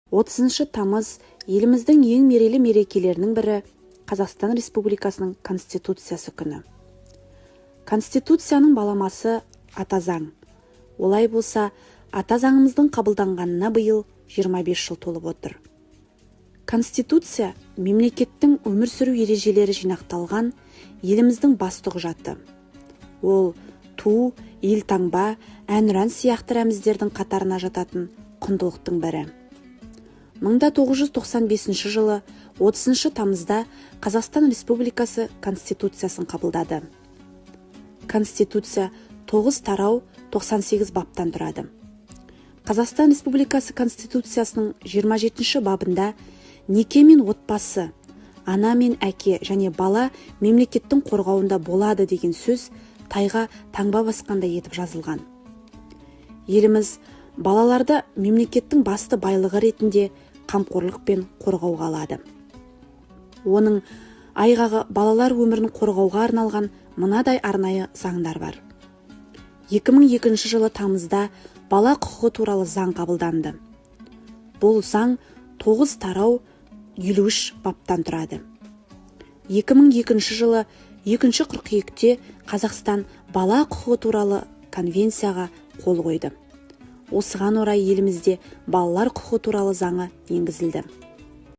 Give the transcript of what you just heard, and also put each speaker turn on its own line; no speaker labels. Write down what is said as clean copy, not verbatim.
30 тамыз еліміздің ең мерейлі мерекелерінің бірі Қазақстан Республикасының Конституциясы күні. Конституцияның баламасы Ата заң. Олай болса, Ата заңымыздың қабылданғанына биыл 25 жыл толып отыр. Конституция мемлекеттің өмір сүру ережелері жинақталған еліміздің басты құжаты. Ол ту, елтаңба, әнұран сияқты рәміздердің қатарына жататын құндылықтың бірі. 1995 жылы 30 тамызда Қазақстан Республикасы Конституциясын қабылдады. Конституция 9 тарау 98 баптан тұрады. Қазақстан Республикасы Конституциясының 27 бабында неке мен отбасы, ана мен әке және бала мемлекеттің қорғауында болады деген сөз тайға таңба басқандай етіп жазылған. Еліміз балаларды мемлекеттің басты байлығы ретінде қамқорлықпен қорғауға алады. Оның айғағы балалар өмірін қорғауға арналған мынадай арнайы заңдар бар. 2002 жылы тамызда бала құқығы туралы заң қабылданды. Бұл заң 9 тарау 53 баптан тұрады. 2002 жылы 2 қыркүйекте Қазақстан бала құқығы туралы конвенцияға қол қойды. Осыған орай елімізде балалар құқығы туралы заңы енгізілді.